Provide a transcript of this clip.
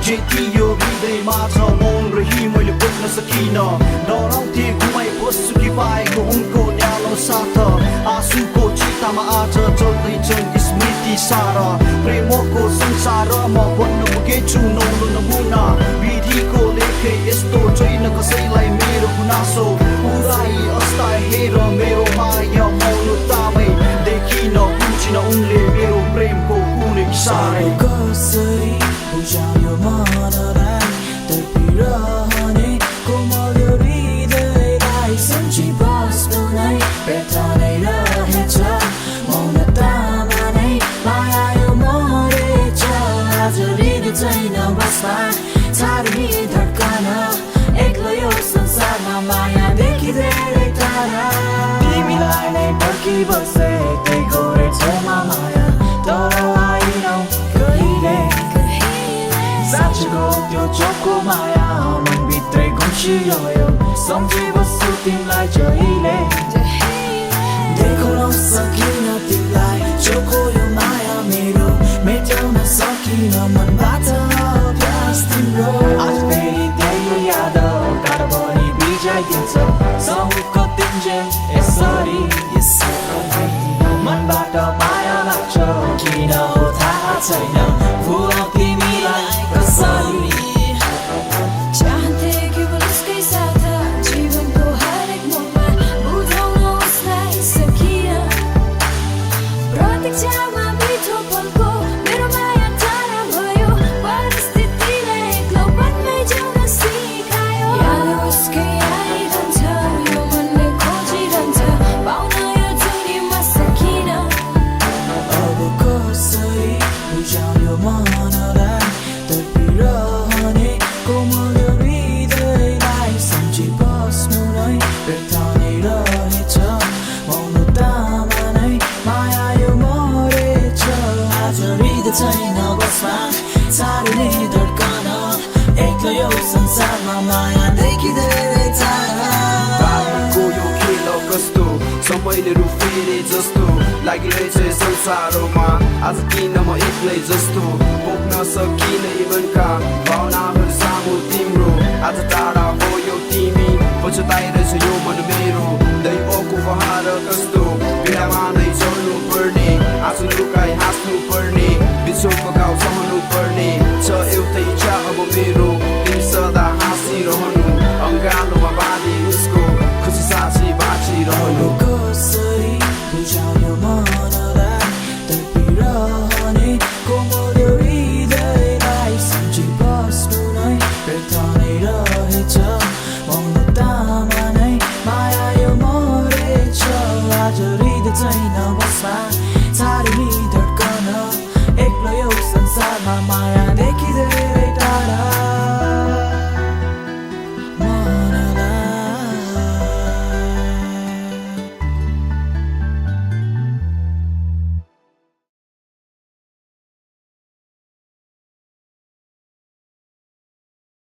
जेतियो हृदयमा छ मौन रही मैले बोल्न सकिन डराउँथे घुमाइ बस्छु कि पाएको उनको न्यालो साथ आँसुको चितामा आज चल्दैछन् स्मृति सारा प्रेमको संसारमा बन्न पुगेछु नौलो नमुना विधिको लेखे यस्तो छैन कसैलाई मेरो गुनासो पुराई अस्ताए हेर मेरो माया मौनतामै देखिन बुझिन उनले मेरो प्रेमको कुनै इसारै कसरी बुझायो मनलाई तर्पिरहने कोमल हृदयलाई सम्झी बस्नु नै व्यथा नै रहेछ मौनतामा नै माया यो मरेछ आज हृदय छैन बस्दा छाडी धड्कन एक्लो यो संसारमा मायादेखि धेरै टाढा तिमीलाई नै पर्खिबसे त्यही गोरेछ माया तर आइनौ कहिले साँचोको त्यो चोखो माया मनभित्रै घुसिरह्यो सम्झी बस्छु तिमीलाई जहिले देखाउन सकिन तिमीलाई चोखो यो माया मेरो मेटाउन सकिन मनबाट अभ्यास तिम्रो आज फेरि त्यही याद गाह्रो पनि बिजाइदिन्छ सहुको तिनजेल यसरी मनबाट माया लाग्छ किन हो थाहा छैन भुलाउ तिमीलाई कसरी चाहन्थे केवल उसकै साथ जीवनको हरेक मोडमा बुझाउन उसलाई सकिन प्रतीक्षामा बिठो पलको मेरो माया टाढा भयो परिस्थितिले एक्लो बन्नै जिउन सिकायो याद उसकै आइरहन्छ यो मनले खोजिरहन्छ पाउन यो दुनियाँमा सकिन अब कसरी बुझायो मनलाई तर्पिरहने कोमल हृदयलाई सम्झी बस्नु नै व्यथा नै रहेछ मौनतामा नै माया यो मरेछ आज हृदय छैन बसमा छाडी नै धड्कन एक्लो यो संसारमा मायादेखि धेरै टाढा बाबुको यो खेल कस्तो समयले रूप फेरे जस्तो लागिरहेछ संसारमा आज किन म एक्लै जस्तो बोक्न सकिन जीवनका भावनाहरू सामु तिम्रो आज टाढा भयो तिमी पछताइरहेछ यो मन मेरो दैवको बहार कस्तो बिरामा नै चल्नु पर्ने आँसु लुकाइ हाँस्नु पर्ने विश्वको घाउ सहनु पर्ने छ एउटै इच्छा अब मेरो